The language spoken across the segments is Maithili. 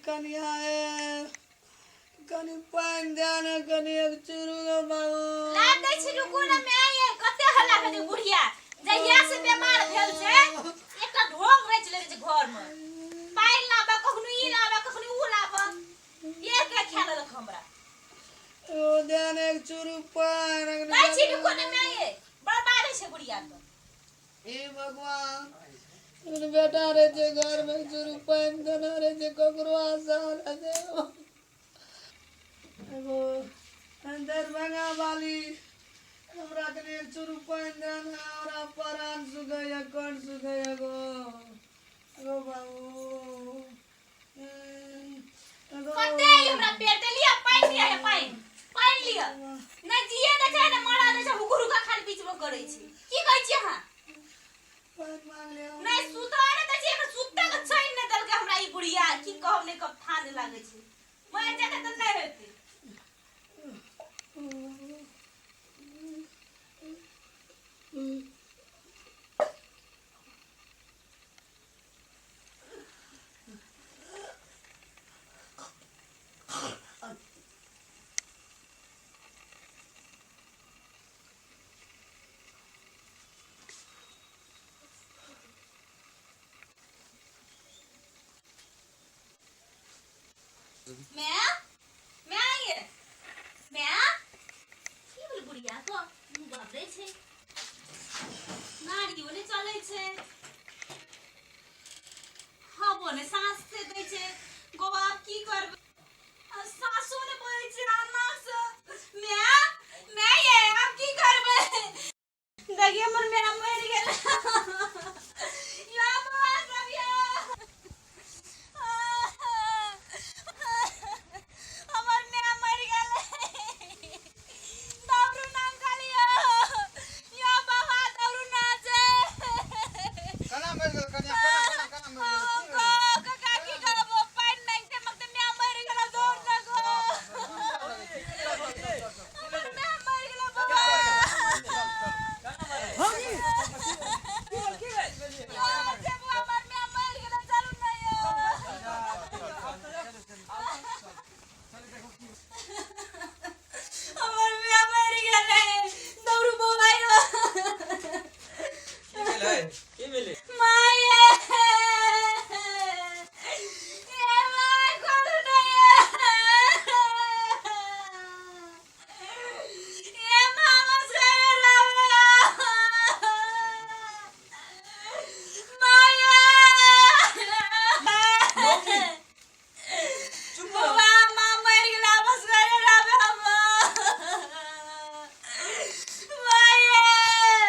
कनिया हे कनि पानि दे ने कनि एक चूरू गो बाबू। ला दै छी, रुकू ने माय ये, कते हल्ला करी बुढ़िया। जहिया से बेमार भेल छै एकटा ढोंग रचि लेने छै घर में। पानि लाबऽ, कखनो ई लाबऽ, कखनो ऊ लाबऽ, एक एक खा लेलक हमरा। ओ दे ने एक चूरू पानि। दै छी, रुकू ने माय ये, बड़ बाजै छै बुढ़िया के। हे भगवान, तोहर बेटा रहे छै घर में, चूरू पानि देना रहे छै, ककरो आशा नहि छै। एगो दरभंगा वाली हमरा कनि एक चूरू पानि देना, हमरा परान सुखैया, कंठ सुखैया गो, गो बाबू, गो। कते ई हमरा पेट लिअ, पानि लिअ, हे पानि, पानि लिअ। नहि जिए दै छै ने मरऽ दै छै, हुकुर हुका खाली बीच में करै छै। की कहै छी अहाँ? पानि मांग लिअ। नहि सुतऽ नहि दै छै, एखन सुतऽ के चैन नहि देलकै हमरा ई बुढ़िया। की कहब नहि कहब, थाह नहि लागै छै। मरि जेतै तऽ नहि हेतै। मैं मैं ये मैं की भेल बुढ़िया को? मुँह बबरै छै, नारियो नहि चलै छै, हवो नहि साँस से दै छै। गोवा आब की करबै? आ साँसो नहि बहै छै आ नाकसँ। मैं मैं ये आब की करबै? देखिए, हमर माय मरि गेल। या बौआ सब, या हमर माय मरि गेल। दौड़ू नाम खालियो, या बाबा, दौड़ू नाचे। केना मरि गेल कनिया? केना केना केना मरि गेल? की भेलै? काका, की कहबो, पानि मांगते मांगते माय मरि गेल। दौड़ ना गो, हमर माय मरि गेल बाबा। यौ जे बुआ, हमर माय मरि गेल, चलू ना यौ। हमर माय मरि गेलै, दौड़ू बौआ यौ। की भेलै? की भेलै? माये, ए my, खोलू ना ये। ए मामा से लावे माये। मम्मी, चुप रह। बौआ, माँ मरि गेला, बस घरे रहबै हम। माये।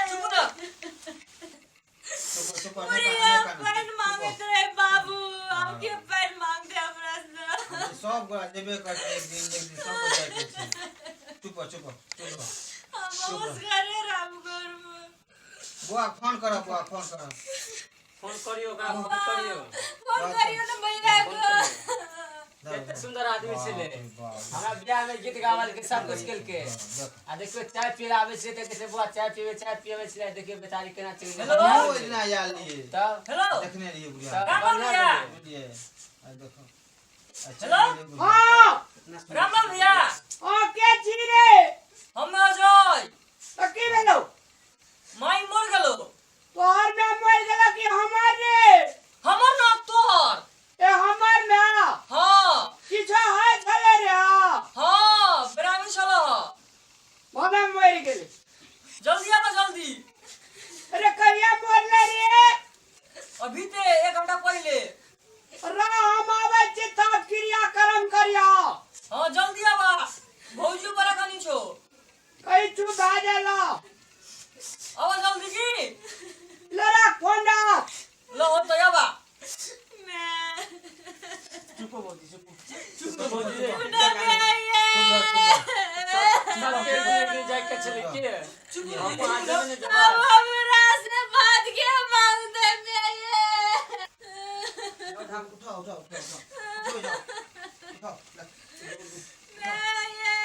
चुप रह। चुप चुप। बुढ़िया पानि मांगैत रहे बाबू, आब के पानि मांगते हमरा से? सब गोरा जेबे करतै, एक दिन एक दिन सब गोरा जाइके छै। चुप चुप चुप रह। हम बस घरे रहब घरमे। बौआ, फोन कर, बौआ, फोन कर। फोन करियो ओकरा, फोन करियो। फोन करियो ने भैया फोन को। करियो। कते सुंदर आदमी छलै, हमरा बियाह में गीत गावल के सब कुछ केलके। आ देखियो, चाय पीला आबै छै तऽ कहै छै, बौआ चाय पीबै? चाय पियबै छलै। देखियो, बेचारी केना चलि गेलै। हेलो। हमहूँ ओहि दिना आयल रहियै। तब हेलो। देखने रहियै बुढ़िया। तब राम राम बढ़िआँ भैया। भेलै। बुझलियै, आ देखो आ चलि हेलो। गेलै बुढ़िया। हाँ। राम राम भैया। हाँ, के छी रे? हम अजय। तऽ की भेलौ? माई मर गेलो। तोहर माय मरि गेलौ कि हमर रे? हमर ना, तोहर। ए, हमर माय? हाँ। किछो होइ छलै रे? हाँ, ब्राह्मण छल। भने मरि गेलै। जल्दी आबा, जल्दी। अरे, कहिया मरले रे? अभी ते एक घंटा पहले। रा, हम आबै छी, तब क्रियाक्रम करिया। हाँ, जल्दी आबा, भौजियो बड़ा कनी छो। कही चुप भए जाला। आबा जल्दी की। ले, राख फोन, राख। लो, हम तो आबा। मैं चुप भौजी, चुप। चुप भौजी। ना माये। सबके एक दिन एक दिन जाइके छलै के। चुप। हम अहाँ जेबै ने अब जेबै। हमरा से बात के मांगते माये? उठाओ उठाओ उठाओ उठाओ, उठो जाओ, उठाओ ले। माये,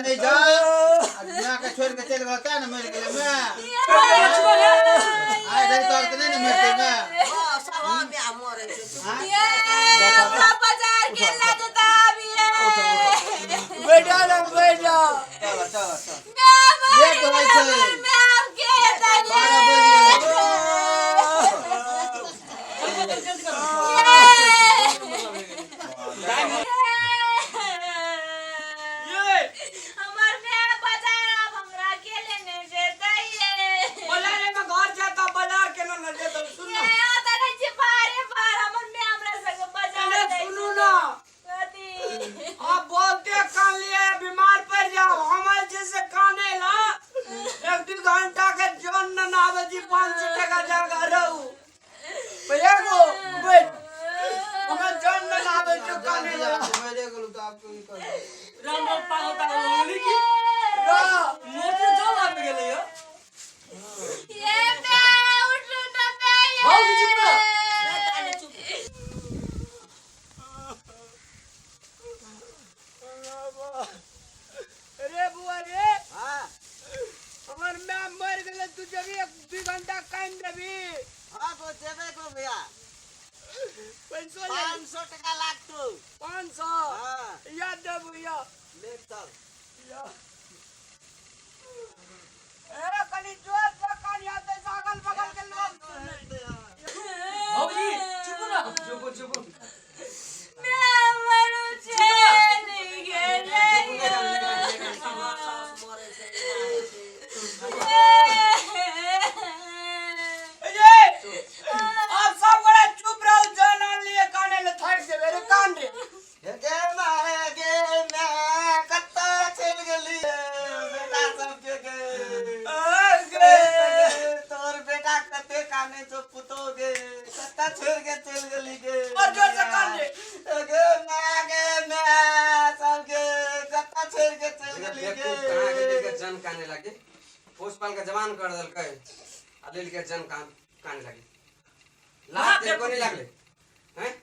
नहीं जा माँ के छोड़ के चल गया क्या ना मर गेलै माँ आइ रही तोर के नहीं ने मरतै माँ हाँ, सब माय मरै छै। हाँ? ये हमरा बाजार के ले जता अभी बेटा ना बेटा चल चल चल मैं मर लेट होइ छै। मैं अब के हेतै 12 बजि गेलै। जल्दी करू ये हमर माय बाजार आब हमरा के लेने जेतै ये बाजार में घर जाता बाजार के ना जेता सुन ना ये आता रहै छै बाहरे बाहर हमर माय हमरा संग बाजार अरे जाइ सुनू छै। ना अथी आप बोलते कान लिए बीमार पड़ जाओ हमारे जैसे काने ला एक दू घंटा के जोन न आवे जी 500 टका जागा रहू भैया को बैठ हमें जोन न आवे जो काने ला मरे गेलू तऽ आब की करबै राम राम पागल तागल हो गेली की रा मोटर जल आबि गेलै यौ ये माय उठू ना माय ये। भौजी चुप रह। काने चुप। रे बुआ रे हाँ हमर माय मर गेलै तू जबी एक दू घंटा कान देबी हाँ तो जेबे को भैया पैसो ले 500 टका लागतो 500 हाँ या देबू या ले चल या ए कनी जोर से कान आते अगल बगल के लोग सुनै। भौजी चुप ना चुप चुप माय मरू चलि गेलै हमर सास मरै छै। ये आप सब बड़ा चुप रहो जान आन लिए काने ले थाक देबे रे कान रे गे माय गे माय कत्ता चलि गेली बेटा सबके गे गे तोर बेटा कते काने छौ पुतोह गे कत्ता छोड़ि के चलि गेली गे और जोर से कान रे गे माय गे माय सबके कत्ता छोड़ि के चलि गेली बेवकूफ कहाँ के गे लेके जन काने लगे पोस पाल के जवान कर देलकै आ लेल के जन कान काने लगे लाज तेरे को नहीं लागले हैं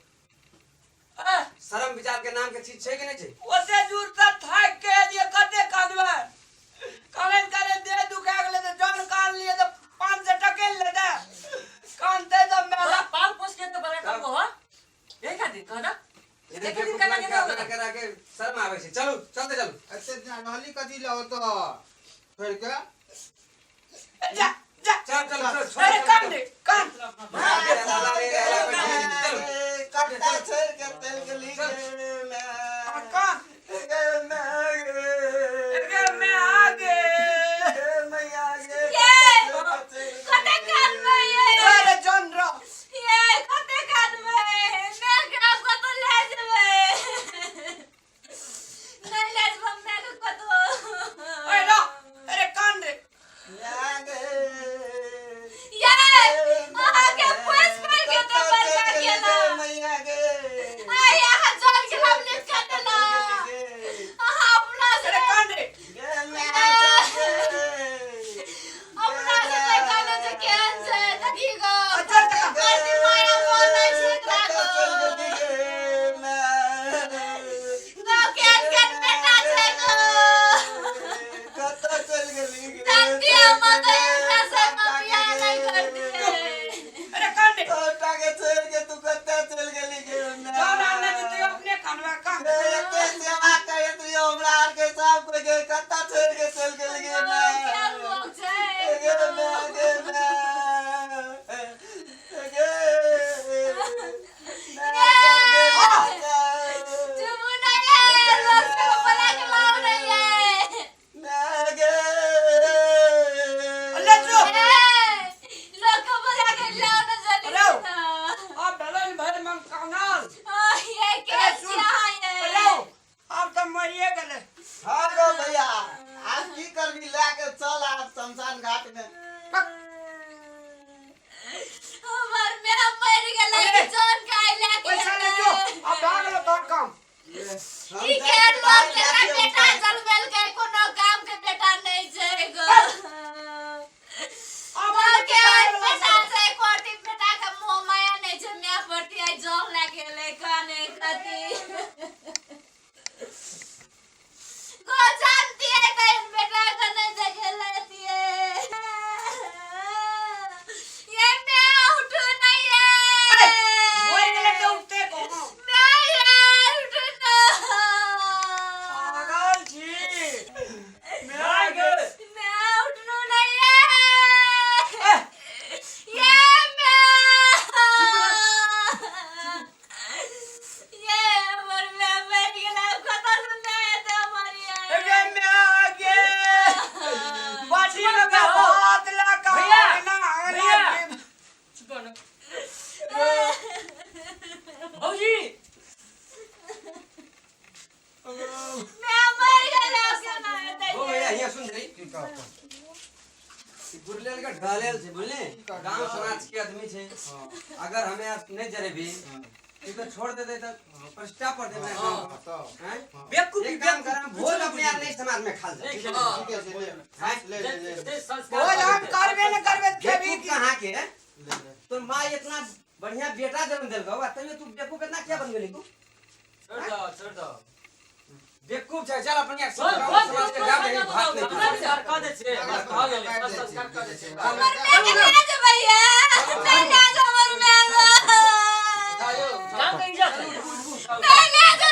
शर्म विचार के नाम के चीज छै कि नहीं छै ओते दूर तक थाक के लिए कते कानबे काने काने दे दुखा गेले त जन कान लिए त 500 टके ले दे कानते त मेला तोरा पाल पोस के तो बड़ा काम हो यही खातिर कह ना ये एक बेवकूफ दिन काने लड़का के अपना करा के शर्म आबै छै चलू चलते चलू एते दिना रहली कथी लए ओतऽ छोड़ि के जा जा चल चल चल अरे कान रे कान चल कत्ता छोड़ि के चलि गेली गे माय कान गे माय गे गे मैं आ गे मैया गे ये कते कानबै ये अरे जन रो ये कते कानबै माय के आब कतौ लए जेबै नहि लए जेबै माय के कतौ ओए रो अरे कान रे ये अहाँके पोसि पालि के तऽ बड़का केलक मैया गे आइ अहाँ जल के हम नहि कटला अहाँ अपना से अरे कान रे अपना से नहि कानै छै केहन छै देखी गो अच्छा टका करती माया मोह नहि छै एकरा गो गो केहन केहन बेटा छै गो धरती हमर तऽ एकरा संग बियाह नहि करतियै अरे कान रे जन आने देते अपने कानवा कान केहन लोक छै चुप नहि ये लोक सब बोला के लाउ नहि ये अल्ले चुप ए, लोक के बोला के लाउ ने जल्दी अरे। से। अब भेलन भरि मन कानल आ, ये के अरे सुन। छियै अहाँ ये? अरे अब तऽ मरिए गेलै हाँ गो भैया आप की करबी लए के चल आप शमशान घाट में हमर माय मरि गेलै अरे। जान खाय लए के पैसा ले जो अब भए गेलो तोहर काम ई केहन लोक छै, एकरा बेटा जनमेलकै कोनो काम के बेटा नहि छै गो। अब गाँव के बेटा छै, एको बेटा के मोह माया नहि छै माय प्रति आइ जल लए के एलै काने खातिर। गो जानती गलेल छै बुझली, गांव समाज के आदमी छै। अगर हमें आज नहीं जरेबी ई तो छोड़ देते तो पछता पड़ देते हैं। बेवकूफी। एक काम करम, भोज अपने यार नहीं समाज में खाल जाए। ठीके छै, ले ले ले ले। जे संस्कार बोल हम करबे न करबे त खेबी बेवकूफ की? कहाँ के तोर माँ इतना बढ़िया बेटा जन्म देलकौ आ तैयो तू बेवकूफ इतना क्या बन गेली तू? छोड़ दो, छोड़ दो। बेवकूफ छै, चल अपन यार बोल, गाँव बोल, समाज के बोल, जा रही बोल, भात नहीं बोल, संस्कार कऽ दै छियै, बस भऽ गेलै, बस संस्कार कऽ दै छियै। हमर माय के ले जेबै ये, नहीं ले जाओ हमर माय के। गाँव के इज्जत है। नहीं ले जाओ।